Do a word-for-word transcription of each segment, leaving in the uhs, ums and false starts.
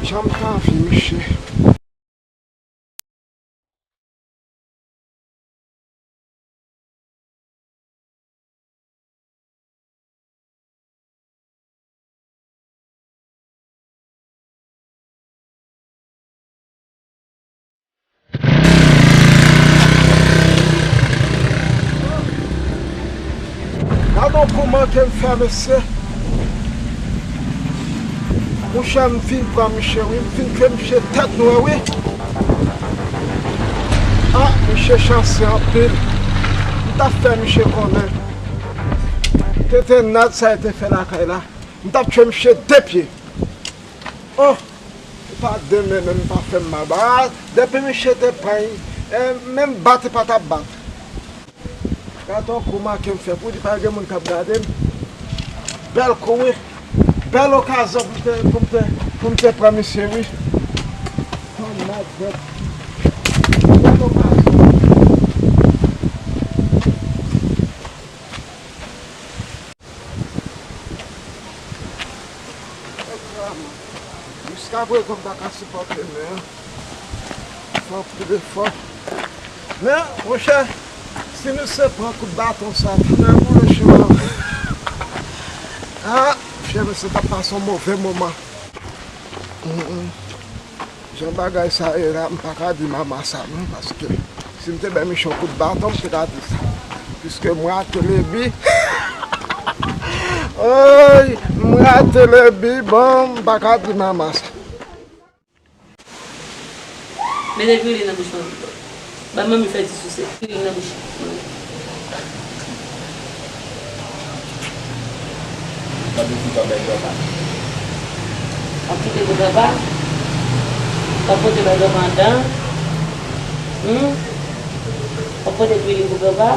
Jan m t anvi, mesye. Gade yon kou manke m fè, mesye. Monchè, m fin pran misye, wi. M fin tchwe misye tèt nwè, wi. Ah, misye chanse anpil. M t ap fè misye konnen. Tenten nad sa yo te fè lakay la. M t ap tchwe misye de pye. Oh! Ou pa demen menm pa fè m mal. Ah, depi misye te pran, eh, menm bat li pa t ap bat. Gade yon kou manke m fè pou di pa gen moun k ap gade m. Bèl kou wi. Bèl okazyon pou m te, pou m te, pou m te pran misye wi. Tonnè bèt. Bèl okazyon. Jiskaprezan m pa ka sipòte men an. Fè anpil efò. Men, monchè, si misye pran kout baton sa, tonnè boule chima. Ah, monchè, misye t ap pase yon move moman. Mm, mm. Jan bagay sa ye la, m pa ka di mama sa non, paske si m te bay misye yon kout baton, m te ka di sa. Piske m rate lebi. Oy, m rate lebi, bon, m pa ka di mama sa. Mete dwil nan bouch mwen. Ban manmi fè ti souse. Dwil nan bouch mwen. W ap kite pou granpa. W ap pote bay granpa anndan. Hmm? W ap pote dwil pou granpa.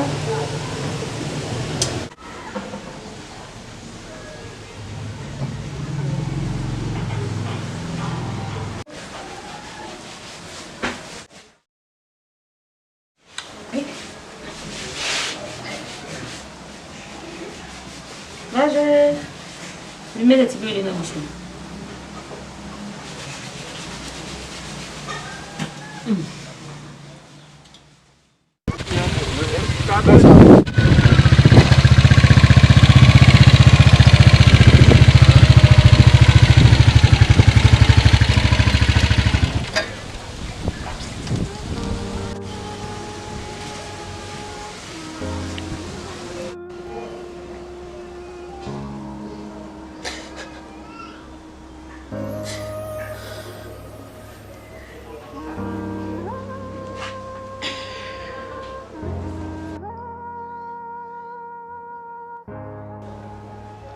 Manje! Vin mete ti bwili nan bouch mwen. Hmm.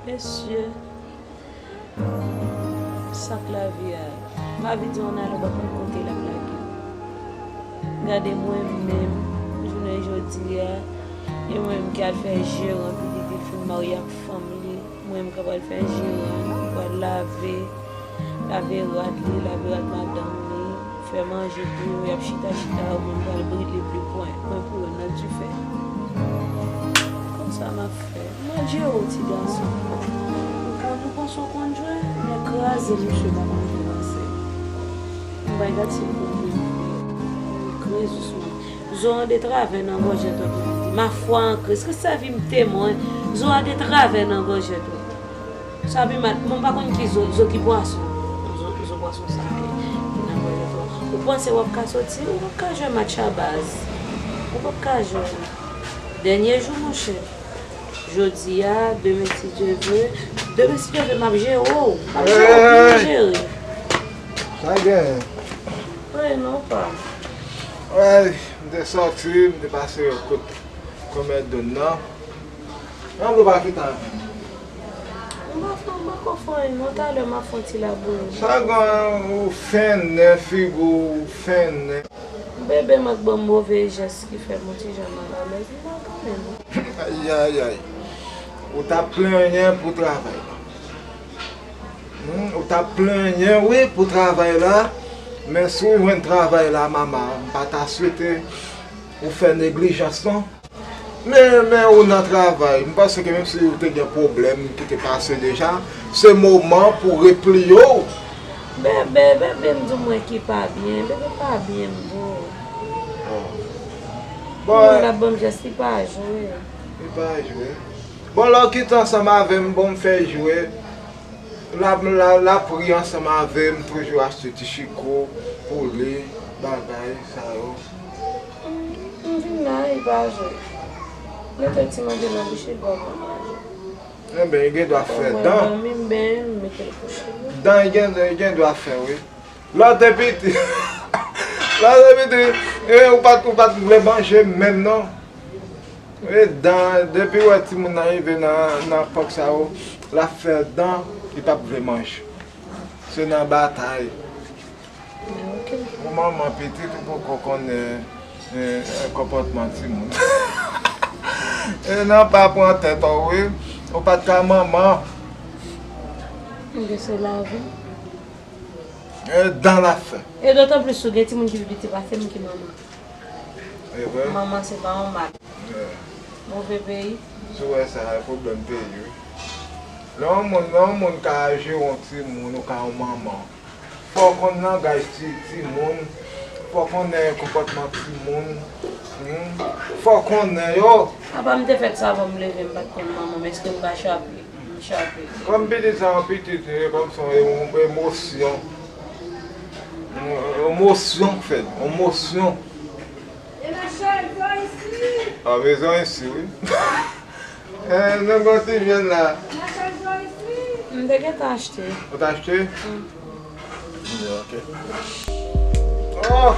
Mesye, sak lavi a. Lavi di w ann ale, w pa konn kote l ap lage w. Gade mwen menm, jounen jodi a, e mwen menm ki al fè jeran, epi li te fin marye ak fanm li. Mwen menm k ap al fè jeran, m pral lave, lave rad li, lave rad madanm li, fè manje pou yo, y ap chita chita, mwen m pral brile pli pwen, pwen pou yo nan dife. Konsa m ap fè. M al jere w ti gason. Ou konn, ou panse w konn jwe, men kraze misye pa konn jwe ranse. M bay gad si l konn jwe. Kraze sou mwen. Zo an de travè nan gòjèt ou. Mafwa an Kris, Kris sèvi m temwen. Zo a de travè nan gòjèt ou. Sa pi mal, mwen pa konn ki zo, zo ki pwason. Zo, zo pwason sa ye. Ki nan gòjèt ou. Ou panse w ap ka soti? Ou p ap ka jwe match a baz. Ou p ap ka jwe. Dènye jou, monchè. Jodi a, demen si Dye vle. Demen si Dye vle, m ap jere w. M ap jere w, pou mwen jere. Sa genyen? Anyen non, pa. Ay, m te sòti, m te pase yon kout kòmè doun nan. An, ou pa chita. M pa fè, m poko fè anyen non, talè m ap fè yon ti labouyi. Sa gen, ou fennen, figi w fennen. Bebe m ak ban m move jès ki fè m yon ti jan malalèz, m pa konnen non. Ayayay. Ou t ap plenyen pou travay la. Hmm, ou t ap plenyen, wi, pou travay la. Men si w jwenn travay la, mama, m pa ta swete ou fè neglijans, non. Men, men ou nan travay, m panse ke menm si ou te gen pwoblèm ki te pase deja, se moman pou repliye w. Bebe, bebe, m di w mwen ki pa byen, bebe pa byen m di w. Bon. Moun la ban m jès, li pa jwe. Li pa jwe. Bon, lè w kite ansanm avè m, bon, m fè jwe. L ap, l ap, l ap ri ansanm avè m, toujou achte ti chiko pou li, bagay sa yo. M, m vin la, li pa jwe. Mete ti manje nan bouch li, bon, bon, manje. Enben, li gen dwa fè dan. Mwen dòmi, m benyen, m mete l kouche. Dan, li gen, li gen dwa fè, wi. Lè w te piti, lè w te piti, e, ou pa t, ou pa t vle manje menm, non. E dan, depi w wè timoun nan rive nan, nan epòk sa yo, l ap fè dan, li p ap vle manje. Se nan batay. Ok. Ou manman pitit, ou poko konnen, e, e, konpòtman timoun. E nan pa pran tèt ou, wi. Ou pa t ka manman. Ebyen, se lavi. E dan l ap fè. E dotan plis, ou gen timoun ki pi piti pase m ki manman. E vre? Manman se pa yon mal. Move peyi. Si w wè sa, e pwoblèm peyi, wi. Lè yon moun, lè yon moun ka jere yon timoun, ou ka yon manman. Fò w konn langaj ti, timoun. Fò w konnen konpòtman timoun. Hmm? Fò w konnen yo. Apa m te fèt sa avan m leve, m pa t konn manman m, èske m pa chape? M chape. Kòm pitit sa yon pitit, e, kòm se yon emo-, emosyon. Yon emosyon k fè l, emosyon. A, bezwen isi, wi. E, nou gon ti vyann la. M te gentan achte. Ou t achte? Mm. Ok. Oh!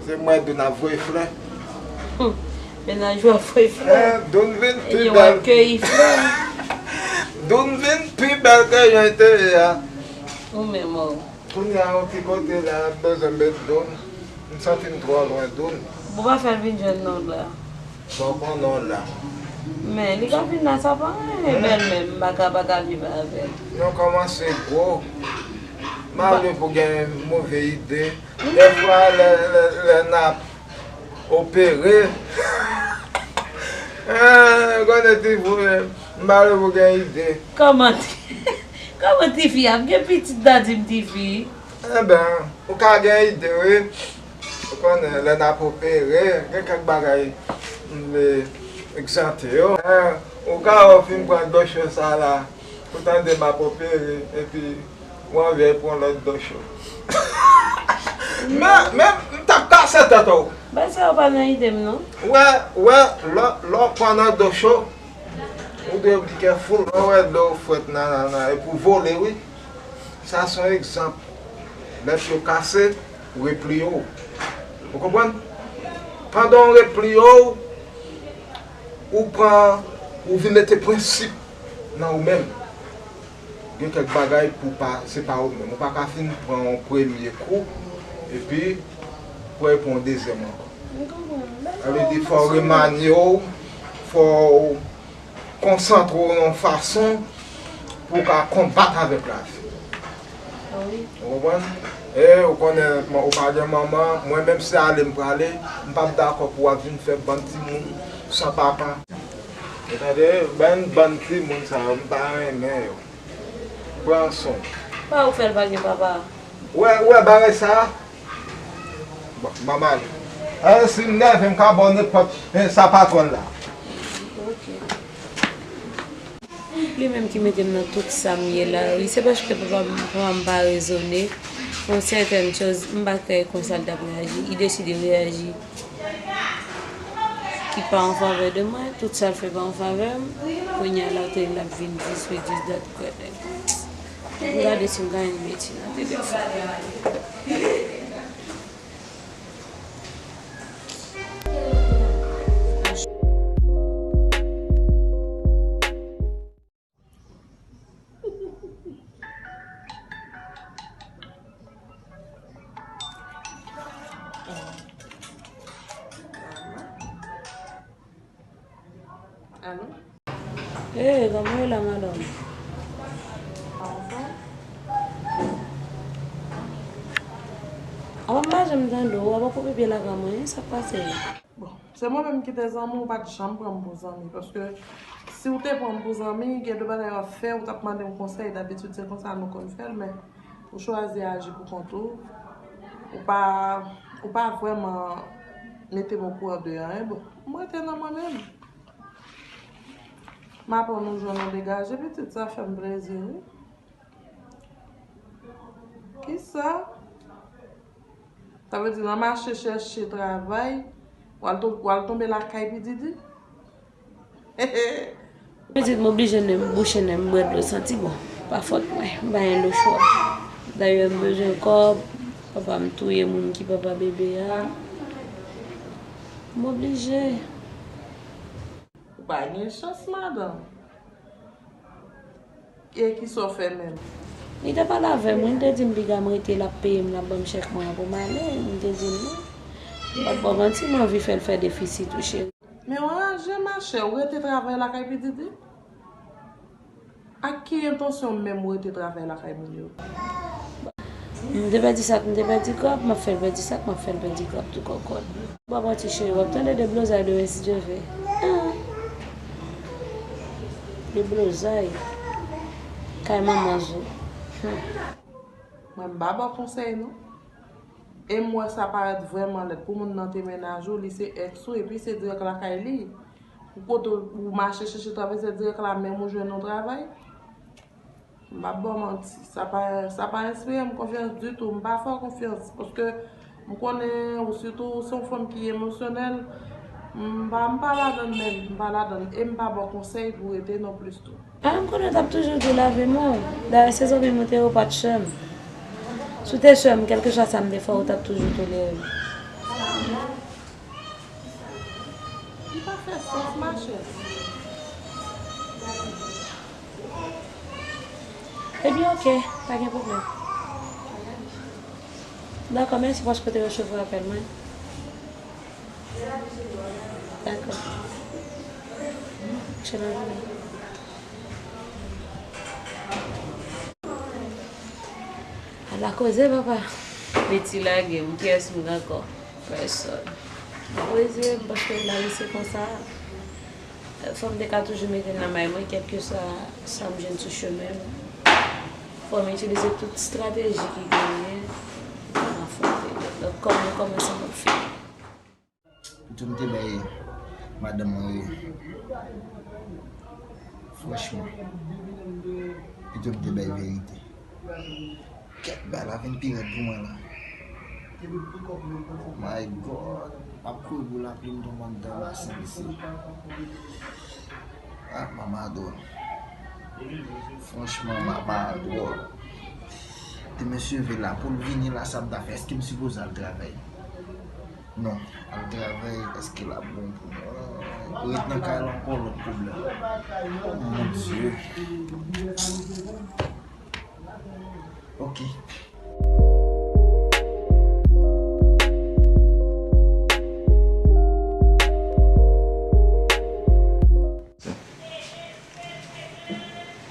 Se mwen Doun ap voye flè. Hmm. Mennaj ou ap voye flè. Eh, Doun vin pi bèl. E yo ap keyi flè. Doun vin pi bèl ke jan l te ye a. Ou menm, oh. Kounye a, yon ti kote la, bezwen met Doun. M santi m twò lwen Doun. Bon, pa fè l vin jwenn non la. Fò konnen w la. Men, li ka vin la, sa pa anyen, bèlmè m, m pa ka pa ka viv avè l. Nou kòmanse gwo. M ale pou gen move ide. Dèfwa, lè, lè, lè n ap opere. Eh, konnen ti fi, m ale pou gen ide. Kòman ti, kòman tifi ap gen pitit, ta di m tifi? Enben, ou ka gen ide, wi. Ou konnen, lè n ap opere, gen kèk bagay m vle egzante yo. Eh, ou ka wè w fin pran dlo cho sa la, ou tande m ap opere, epi ou anvi al pran lòt dlo cho. Men, men, m t ap kase tèt ou. Bagay sa yo pa nan ide m, non. Wè, wè, lè, lè w pran nan dlo cho, ou dwe byen careful. Lè w wè dlo frèt nan, nan, nan, epi w vole, wi. Sa se yon egzanp. Lèt yo kase, repliye w. Ou konprann? Pandan w repliye w, ou pran, ou vin mete prensip nan ou menm. Gen kèk bagay pou pa, se pa ou menm. Ou pa ka fin pran yon premye kou, epi pou al pran yon dezyèm ankò. Sa vle di, fò w remanye w, fò w konsantre w nan yon fason pou w ka konbat avèk lavi. Ah wi. Ou konprann? E ou konnen, man, ou pa gen manman, mwen menm se ale m prale, m p ap dakò pou w ap vin fè bann timoun san papa. Ou tande? Bann, bann timoun sa yo, m pa renmen yo. Pran swen w. Pa ou fè l pa gen papa. Ou wè, ou wè bagay sa a? Bon, ban m ale. Eh, si m nève, m ka ba w nenpòt, eh, sa patwòl la. Ok. Li menm ki mete m nan tout sa m ye la, wi. Se paske papa m, papa m pa rezone. Yon sètèn choz, m pa kwè konsa l t ap reyaji. Li deside reyaji ki pa an favè de mwen. Tout sa l fè pa an favè m. Kounye a la, l ap vin dis wi, dis dat kwè. M gade si m ka jwenn Betty nan telefòn. Alo? Eh, kòman w ye la, madanm? M tande w, w ap okipe byen lagan mwen, sa k pase? Bon, se mwen menm ki te zanmi w, ou pa t janm pran m pou zanmi. Paske si w te pran m pou zanmi, gen de bagay w ap fè, ou t ap mande m konsèy. Dabitid, se konsa nou konn fè l, men ou chwazi aji pou kont ou. Ou pa, ou pa vrèman mete m okouran de anyen. Bon, m rete nan mwen menm. M aprann ou jwenn yon degaje, pitit, sa fè m plezi, wi. Kisa? Sa vle di nan mache chèche travay, w al to-, w al tonbe lakay Pi Didi? Pitit, m oblije nen m bouche, nen m bwè dlo santi bon. Pa fòt mwen, m pa gen lechwa. Dayè, m bezwen kòb, papa m touye moun ki papa bebe a. M oblije. Ou pa gen chans, madanm. E kisa w fè menm? Li te pale avè m, wi, li te di m piga m rete, l ap peye m, l ap ban m chèk mwen an pou m ale. M te di l non. M p ap ba w manti, m anvi fè l fè defisi tou, cheri. Men w ranje, machè, ou rete travay lakay Pi Didi? Ak ki entansyon menm ou rete travay lakay moun yo? M te pèdi sa k, m te pèdi kòb, m ap fè l pèdi sa k, m ap fè l pèdi kòb tou kòkòt. Bon, bon, ti cheri, w ap tande deblozay demen, si Dye vle. Ah! Deblozay. Kay manman zo. Hmm. Mwen, m pa ba w konsèy, non. E m wè sa parèt vrèman lèd pou moun nan te mennaj ou, li se èks ou, epi se dirèk lakay li. Ou kote ou mache chèche travay, se dirèk la menm ou jwenn yon travay. M p ap ba w manti, sa pa, sa pa enspire m konfyans ditou. M pa fè w konfyans, paske m konnen ou, sitou ou se yon fanm ki emosyonèl. M pa, m pa ladann menm, m pa ladann. E m pa ba w konsèy pou w rete non plis tou. Ah, m konnen w t ap toujou di w lave men w. Dayè, se zanmi m ou te ye, ou pa t chè m. Si w te chè m, kèlkeswa sa m te fè w, ou t ap toujou tolere m. Li pa fè sans, machè. Ebyen, oke, pa gen pwoblèm. Dakò, mèsi paske w te resevwa apèl mwen. Dakò. Ala koze, papa. Meti lage m, kiyès m gen ankò? Pèsòn. Koze m, paske m la rete konsa. Fò m te ka toujou mete nan may mwen, kèlkeswa sa m jwenn sou chemen m. Fò m itilize tout estrateji ki genyen pou m afwonte l. Donk, kòman m kòmanse, m ap fini. Pito m te bay madanm mwen yo. Franchman, pito m te bay verite. Kèt, bagay la vin pi rèd pou mwen la. My God, m ap kouri pou lapli, m tonbe anndan basen isi. Ah, mama dwòl. Franchman, mama dwòl. Demen se leve la, pou l vini la, sa m ta fè? Èske m sipoze al travay? Non, al travay, èske l ap bon pou mwen? Ret nan kay la ankò, lòt pwoblèm. Oh mon Dieu. Ok.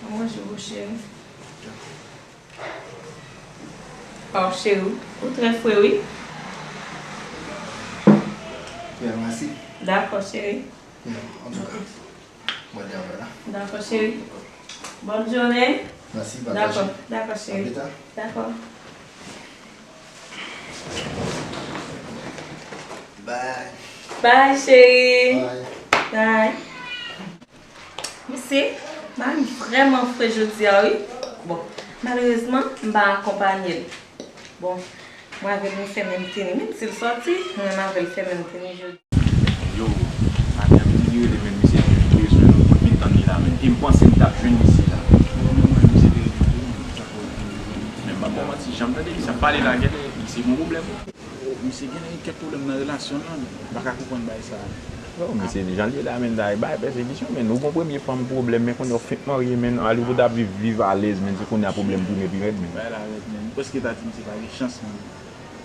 Bonjou, cheri. Oh, cheri, ou trè fre, wi. Byen, mèsi. Dakò, cheri. Byen, antouka, mwen te avè la. Dakò, cheri. Bòn jounen. Mèsi, pataje. Dakò, dakò, cheri. A pita. Dakò. Bye. Bye, cheri. Bye. Bye. Mesye, mari m vrèman fre jodi a, wi. Bon, malerezman, m pa akonpanye l. Bon, mwen avè l, nou fè menm teni. Menm si l sòti, mwen avè l fè menm teni jodi. Yo, madanm li rele, men misye di li bezwen nou, m vin tann li la menm. E m panse m t ap jwenn misye la. Men m p ap ba w manti, jan m tande misye ap pale la, genlè misye gen yon pwoblèm. Misye genlè gen kèk pwoblèm nan relasyon l lan, m pa ka konprann bagay sa a. Non, misye di jan l ye la, men, dayè bay pèsekisyon, men, ou gon premye fanm pwoblèm, men kounye a w fenk marye, men, Hollywood ap viv, viv alèz, men, se kounye a pwoblèm prime pi rèd, men. Bagay la rèd, men. M prèske ta di misye pa gen chans, men.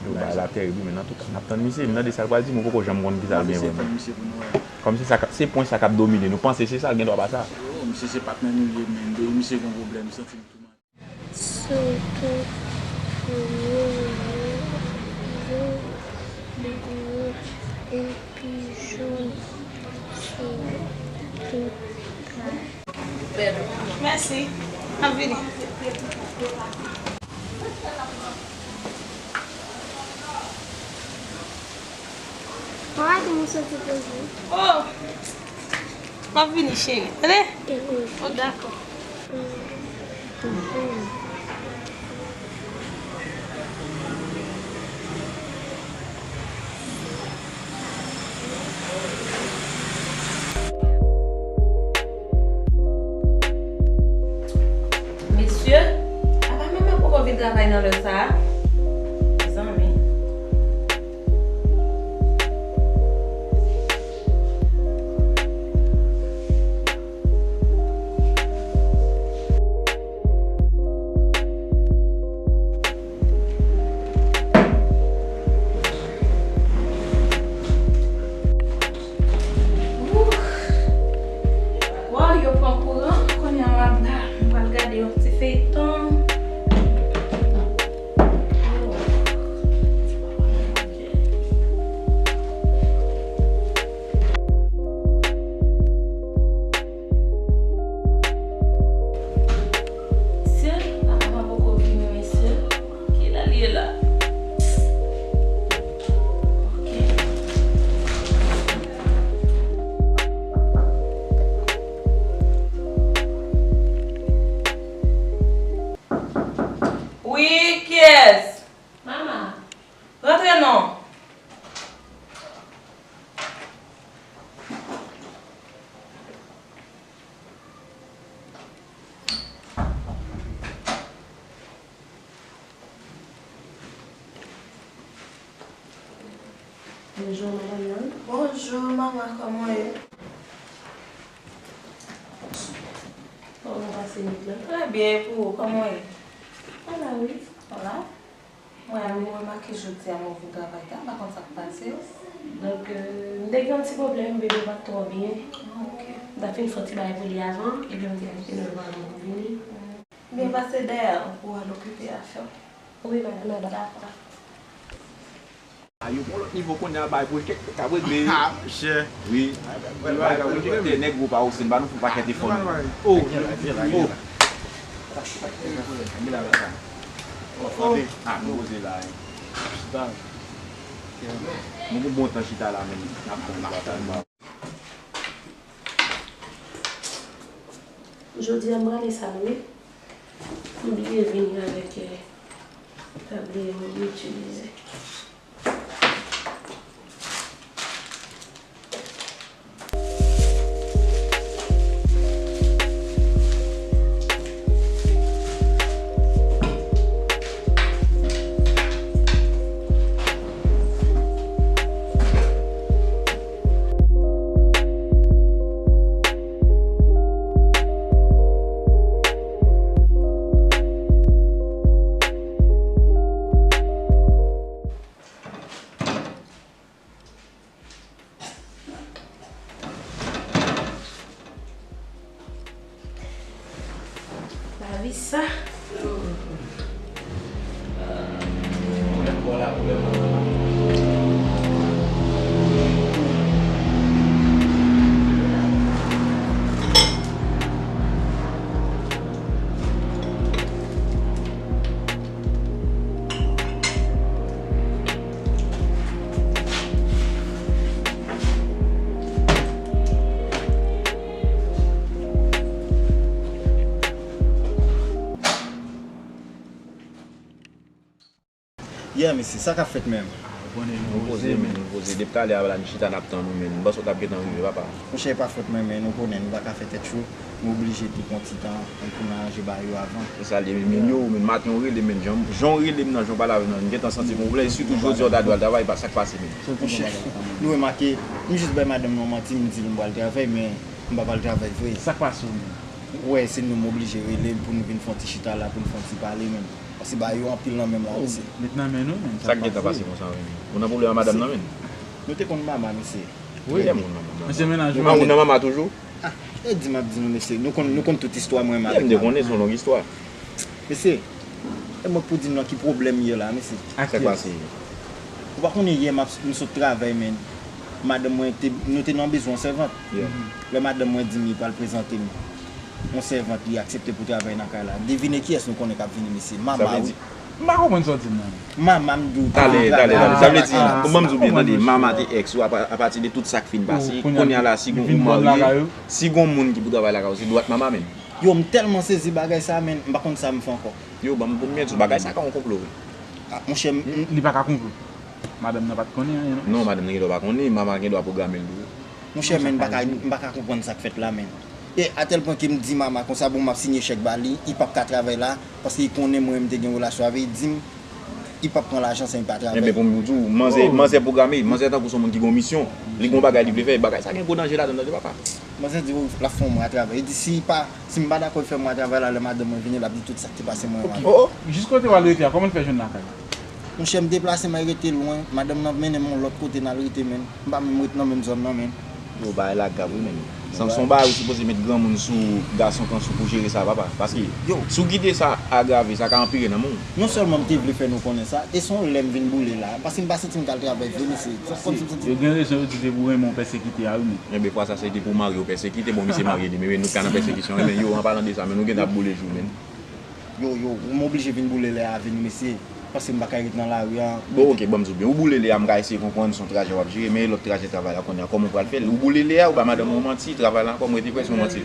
Yo, bagay la tèrib, wi, men antouka, n ap tann misye, m tande sa l pral di, men ou poko janm konn kisa l gen vrèman. Kòmsi sa ka, se pwen sa k ap domine, nou panse se sa, l gen dwa pa sa. Yo, misye se patnè nou ye, men, depi misye gon pwoblèm, m santi m tou mal. Sitou pou yo, Li gwo epi jòn sou tout kay. Mèsi. M ap vini. Papa, di m ou soti poze. Oh! M ap vini, cheri. Tande? Oh, dakò. Mesye, apa manman poko vin travay nan lè sa a? Mezanmi. Waw, yo pran kouran, kounye a m ap la, m pral gade yon ti feyton. Mesye, papa m poko vini, mesye. Kilè l ye la? Ok. Wi, kiyès? Mama. Rantre non. Bonjou, madanm nan. Bonjou, manman, kòman w ye? Kòman w pase nwit lan? Trè byen, e pou ou, kòman w ye? Ala wi. Ala? Mwen, ou remake jodi a m ouvri travay la, m pa konn sa k pase. Donk, euh, m te gen yon ti pwoblèm, bebe pa t twò byen. Ah, ok. M ta fin fè yon ti bagay pou li avan, epi m te achte nan van pou vini. Byen pase dèyè an pou w al okipe afè w. Wi, madanm, mwen ba. Dakò. A, yo pran lòt nivo kounye a, bay pwojèktè k ap regle. Ha, monchè. Wi. Bay pwojèktè, nèg gwo pa osi, n ba nou fè pakèt efò nou. Oh, oh. Anbe la, la, la. Oh, frape. Ah, nou poze la, hein. Chita. Nou pou bon tan chita la, men n ap pran nou batal. Jodi a, m rale sal wi. M bliye vini avèk, eh, tabliye m itilize. Lavi sa. Yeah, mesye, sa k ap fèt menm? Ah, ou konnen nou poze, men, nou poze. Depi talè a la, n chita, n ap tann ou, men. M panse w t ap gentan rive, papa. Monchè, e pa fòt mwen, men nou konnen nou pa ka fè tèt cho. Nou oblije te pran ti tan pou n aranje bagay yo avan. Se sa l ye, men, Emilio, men, maten w rele m, men, jan, jan w rele m nan, jan w pale avè m nan, m gentan santi m yon vlè, sitou jodi a w ta dwe al travay, pa sa k pase, men. Monchè, nou remake, m jis bay madanm nan yon manti, m di l m pral travay, men m pa pral travay vre. Sa k pase w menm? Ou wè, se nou m oblije rele l pou nou vin fè yon ti chita la, pou n fè yon ti pale, men. Paske bagay yo anpil nan men m la, mesye. Met nan men nou, men. Sa k gentan pase konsa, men? Ou nan pwoblèm ak madanm nan, men? Nou te konn mama, mesye. Wi. Kilè moun nan mama? Mesye, mennaj ou pa moun nan mama toujou? Ah, e di m ap di nou, mesye. Nou konn, nou konn tout istwa mwen menm avèk mama. M te konnen, se yon long istwa. Mesye, e mwen k pou di nou nan ki pwoblèm m ye la, mesye. Sa k pase? Ou pa konnen yè m ap, m sot travay, men madanm mwen te, nou te nan bezwen yon sèvant. Lè madanm mwen di m li pral prezante m yon sèvant li aksepte pou travay nan kay la. Devine kiyès nou konnen k ap vini, mesye? Mama, wi. M pa konprann sa w di m nan. Mama, m di w, te vin travay nan kay la. Sa vle di, ban m di w byen, tande, mama te ex ou, apa-, apati de tout sa k fin pase, kounye a la, si gon ou marye, si gon moun ki pou travay lakay ou, se dwat mama menm. Yo, m tèlman sezi bagay sa, men m pa konn sa m fè ankò. Yo, ban m, pou m byen di w, bagay sa ka yon konplo, wi. Ah, monchè, m, m, li pa ka konplo. Madanm nan pa t konnen anyen, non. Non, madanm nan gendwa pa konnen, mama gendwa pwograme l tou. Monchè, men m pa ka, m pa ka konprann sa k fèt la, men. E atèl pwen ke m di mama konsa, bon, m ap siyen chèk ba li, li p ap ka travay la, paske li konnen mwen, m te gen relasyon avè li, li di m, li p ap pran lajan san li pa travay. Enben, pou m di w, manzè, manzè pwograme, manzè tankou se yon moun ki gen yon misyon, li gen yon bagay li vle fè, bagay sa gen gwo danje ladan l, tande papa. Manzè di w l ap fè yon mwa travay. Li di si pa, si m pa dakò l fè mwa travay la, lè madanm mwen vini, l ap di tout sa k te pase mwen. Ok. Oh, oh. Jis kote w al rete a, kòman l fè jwenn lakay? Monchè, m deplase, m al rete lwen. Madanm nan mennen m yon lòt kote n al rete, men. M pa menm ret nan menm zòn nan, men. Yo, bagay la grav, wi, men. Sa, se yon bagay ou sipoze met granmoun sou, gason k ansou pou jere sa, papa. Paske, si w kite sa agrave, sa ka anpire nan men w. Non sèlman m te vle fè nou konnen sa, e se yon lè m vin boule la, paske m pa santi m ka al travay vre, mesye. Sa kòmsi m santi. Yo gen rezon, yo di se pou renmen w pèsekite a, wi, men. Enben, fwa sa, se te pou w marye w pèsekite, bon, misye marye li, men, men nou ka nan pèsekisyon, men, yo, an palan de sa, men, nou gentan ap boule jou, men. Yo, yo, m oblije vin boule lè a vini, mesye, paske m pa ka ret nan lari a. Bon, ok, ban m di w byen. Ou boule lè a, m ka eseye konprann se yon trajè w ap jere, men e lòt trajè travay la kounye a, kòman w pral fè l? Ou boule lè a, ou ba madanm ou manti, travay la ankò, m rete prèske yon manti.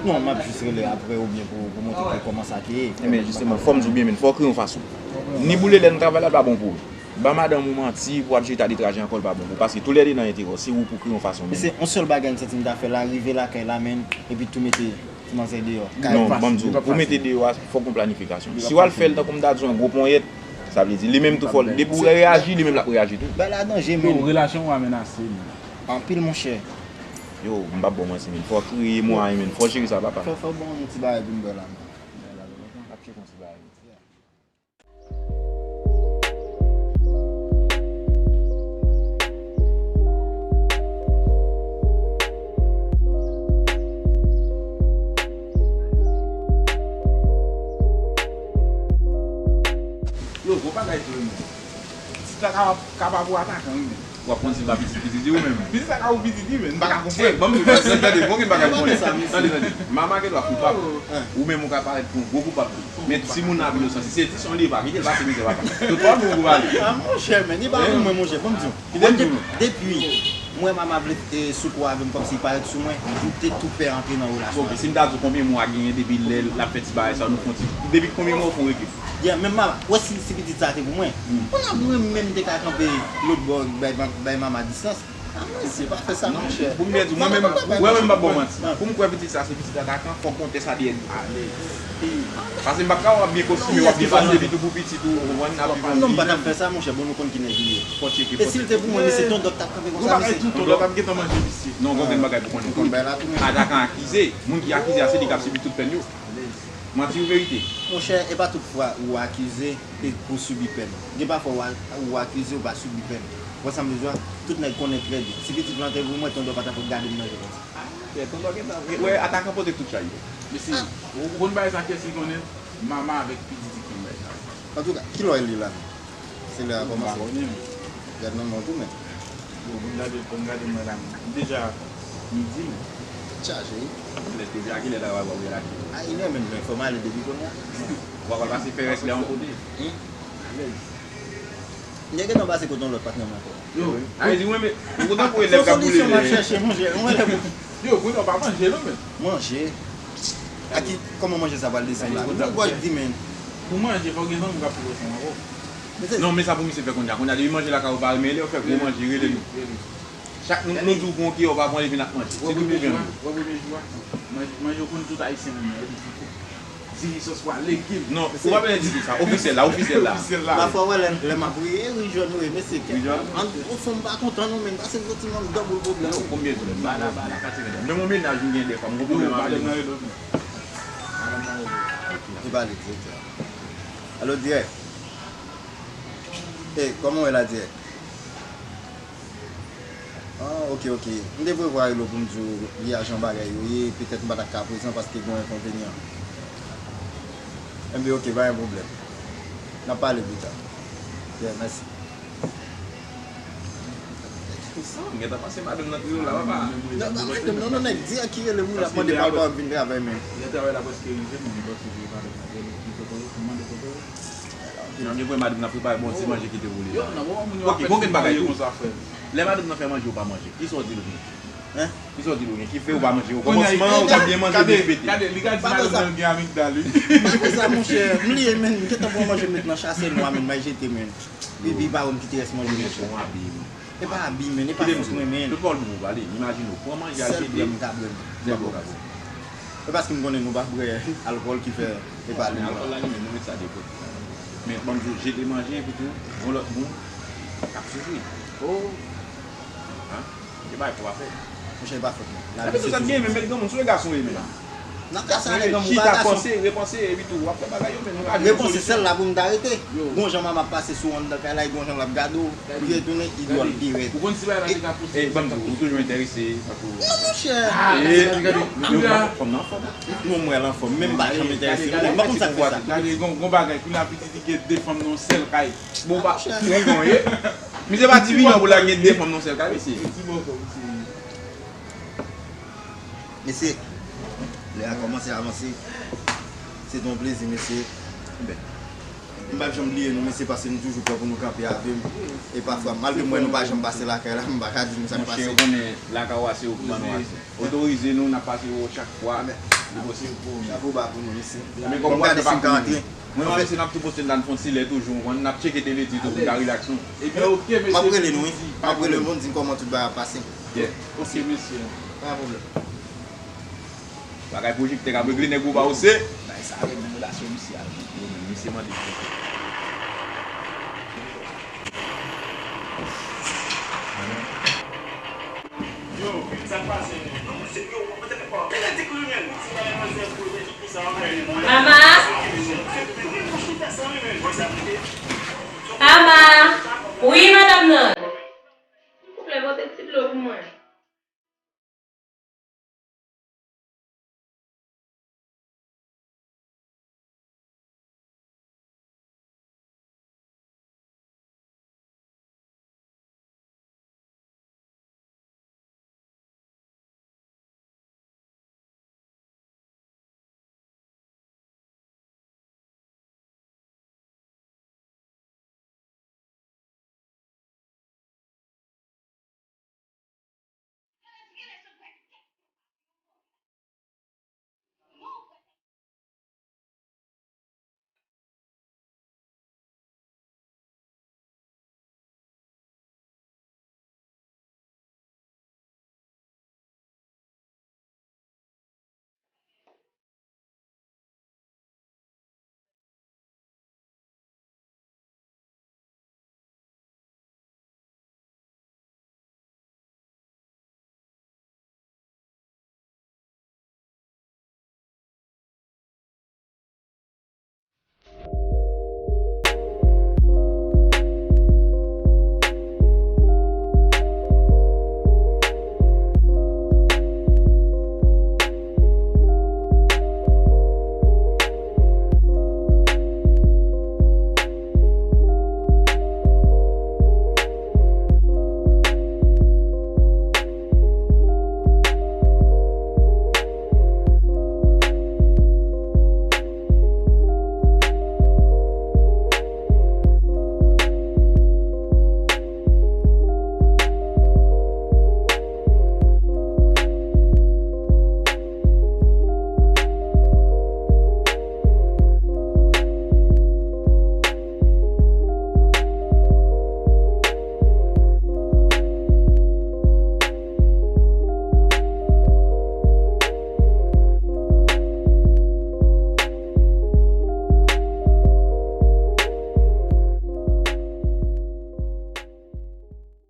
Non, m ap jis rele apre oubyen pou, pou montre ke kòman sa te ye. Enben, jisteman, fò m di w byen, men fò w kreye yon fason. Ni boule lè nan travay la, l pa bon pou ou. Ba madanm ou manti pou w ap jere ta de trajè ankò, l pa bon pou ou. Paske toulède nan enterè w, se ou pou kreye yon fason, men. Se yon sèl bagay m santi m ta fè la, rive lakay la, men, epi tou mete ti manzè deyò. Non, ban m di w, pou mete deyò a, fòk gon planifikasyon. Si w al fè l tankou m ta di w yon gwo ponyèt, sa vle di, li menm tou fò, depi w reyaji, li menm l ap reyaji tou. Bagay la danje, men. Yo, relasyon w a menase, men. Anpil, monchè. Yo, m p ap ba w manti, men. Fò w kreye mwayen, men. Fò w jere sa, papa. Fò, fò w ban m yon ti bagay pou m bwè la, men. Ap cheke yon ti bagay. Yo, gwo bagay tou, men. Pitit la ka, ka pa pou atakan, wi, men. W ap konn si l pa pitit, pitit li ou menm. Pitit sa ka ou pitit li, men. M pa ka konprann. Hey, ban m di w, tande, bon, gen bagay pou konnen. Tande, tande. Mama gendwa koupab. Ou menm ou ka parèt pou yon gwo koupab tou. Men timoun nan ap inosan. Si se ti son li ye, pa kite l pase mizè, papa. Tout pa pou ou pale. Ah, monchè, men, li pa pou mwen, monchè, ban m di w. Kite m di w. Depi m wè mama vle, eh, sou kou avè m kòmsi li parèt sou mwen, m te tou pè antre nan relasyon avè l. Ok, si m ta di w konbyen mwa genyen depi lè l ap fè ti bagay sa, nou fè yon ti, depi konbyen mwa ou fè yon rekil? Yeah, men mama, wè si, si pitit sa te pou mwen. Kounye a mwen menm m te ka kanpe lòt bò, bay, bay mama distans. Ah, mwen, si pa fè sa, monchè. Pou m byen di w, mwen menm, wè, mwen m p ap ba w manti. Pou m kwè pitit sa se pitit atakan, fòk gon tès A D N ale. Paske m p ap ka wè w ap byen kostime, w ap byen pase epi tou pou pitit ou, ou konprann, ap viv yon vi. Non, m pa t ap fè sa, monchè, bon, nou konn kilè li ye. Fò tcheke, fò tcheke. E si l te pou mwen, mesye, ton dòt t ap kanpe konsa, mesye. Ton dòt ap gentan manje misye. Non, gon grenn bagay pou konnen. Atakan akize, moun ki akize a, se li k ap sibi tout pèn yo. Manti ou verite? Monchè, e pa tout fwa ou akize e pou sibi pèn. Gen pafwa ou a-, ou akize, ou pa sibi pèn. Ou konprann sa m vle di w a? Tout nèg konnen trè byen. Si pitit lan te pou mwen, Tondò pa t ap gade m nan je konsa. Kè, Tondò gentan, wè, atakan pote tout chay yo. Mesye, ou, ou konn bagay sa kiyès ki konnen? Mama avèk pitit ki konn bagay sa. Antouka, kilè w ye la menm? Se lè a kòmanse. M pa konnen, men. Gad manman w tou, men. Yo, pou n gade, pou n gade mwen la, m deja midi, men. Chaje, wi. Lè deja, kilè travay w ap relake? A inè menm, men fò m ale depi kounye a. W ap al pase fè rès lè yon kote. Alèz. M te gentan pase kote yon lòt patnè m ankò. Yo, a di mwen, men, ou kontan pou elèv k ap boule lè. Fò solisyon m ap chèche, monchè. Yon elèv. Yo, kounye a w pa manje, non, men. Manje. A ki, kòman manje sa pral desann la? Gwo gòj di, men. Pou manje, fò gen zanmi w k ap fè w sa ankò. Non, men sa pou misye fè kounye a. Kounye a, depi manje lakay ou pa renmen, lè yo fè gwo manje, rele nou. Chak nou, nou di w pou yon kiyè, ou pa pran, li vin ak manje. Se tou pou vyann yo. Wè premye jou a, manje, manje w konn tout ayisyen renmen, epi sou tou. Diri, sòs pwa, legim. Non, ou pa bezwen di sa. Ofisyèl la, ofisyèl la. Ofisyèl la. Pafwa, wè, lè, lè m ap ri, ri jòn, wi, mesye, kè. Ri jòn? An, o fon, m pa kontan, non, men, pase m santi m nan dòbl pwoblèm. Non, konbyen pwoblèm? Bala, bala, kati medam. Menm yon mennaj m gen dèfwa, m gon pwoblèm avè li. Madanm nan rele w. Madanm nan rele w. Li pale, direktè. Alo, dirèk. Ey, kòman w ye la, dirèk? Ah, ok, ok. M te prevwa rele w pou m di w li a jan bagay yo ye, petèt m pa t ap ka prezan paske gen yon enkonvenyan. Enben, ok, pa gen pwoblèm. N ap pale pita. Yeah, mèsi. Sa, m gentan panse madanm nan kriye w la, papa. Non, non, madanm nan, non, nèg di a ki rele m, wi, l ap mande pa l pa vin travay, men. Lè travay la prèske rive, m vin panse ke madanm nan rele m, ki foto, m mande foto. Nan gen pwen madanm nan prepare bon ti manje ki te woule la. Ok, bon, gen bagay tou. Lè madanm nan fè manje, ou pa manje. Kisa w di l, ou gen? Hein? Kisa w di l, ou gen? Ki fè ou pa manje? Okòmansman, ou t ap byen manje, byen pete. Gade, li ka di madanm nan gen amigdal, wi. Pa konsa, monchè. M bliye, men. M gentan pran manje, m met nan chasè nwa, men, m al jete, men. Epi, pa wè m kite rès manje, monchè. Bon, abi, wi. E pa abi, men, e pa fòs mwen, men. Tout pawòl pou pale, imajine w pran manje al jete. Sèl bwè m ka bwè. Sèl bwè w ka bwè. E paske m konnen nou pa bwè alkòl ki fè e pa li. Alkòl la li menm, nou met sa de kote. Men ban m di w, jete manje epi tou, yon lòt moun k ap soufri. Oh. Hein? E bagay pou pa fè. Monchè, e pa fòt mwen. Epi tou sa t gen, men met granmoun, sou e gason ye, men la. Nan ka sa, nèg an, ou pa gason. Chita, panse, repanse, epi tou, w ap fè bagay yo, men nou pa jwenn solisyon. Repanse, sèl la pou m ta rete. Gon jan manman ap pase sou anndan kay la, e gon jan l ap gade w, ou vire tounen, idwòl pi rèd. Ou konn si bagay la te ka posib. E, ban m di w, ou toujou enterese, tankou. Non, monchè. Ah, gade, gade, gade, fanm nan anfòm. Non, mwen l anfòm, men m pa janm enterese. Mwen pa konn sa k fè sa. Gade, gon, gon bagay, kounye a pitit li gen de fanm nan yon sèl kay. Bon, pa, ou gon ye. Misye pa di milyon pou l al gen de fanm nan yon sèl kay, mesye. Mesye, lè a kòmanse avanse. Se te yon plezi, mesye. M p ap janm bliye nou, mesye, paske nou toujou pran pou nou kanpe avè m. E pafwa, malgre m wè nou pa janm pase lakay la, m pa ka di nou sa k pase. Monchè, ou konnen lakay ou a se ou ki ban nou aksè. Otorize nou, n ap pase yo chak fwa li posib. Chapo ba pou nou, mesye. Men kòm gade si m ka antre. Mwen panse n ap tou poste l la, n fè yon ti lè toujou, n ap tcheke de ledi tou pou n ka rilaks nou. Ebyen, oke, mesye. M ap rele nou, wi. M ap rele nou, pou n di kòman tout bagay ap pase. Yeah. Oke, mesye. Pa gen pwoblèm. Bagay pwojektè k ap regle, nèg ou pa ou se. Bagay sa red nan relasyon misye a. Yo menm, misye mande. Yo, sa k pase menm? Non, se yo, mwen te fè pa. Tèlè ti kriminèl. Ti bay manzè pwoteji pou sa, anmwey.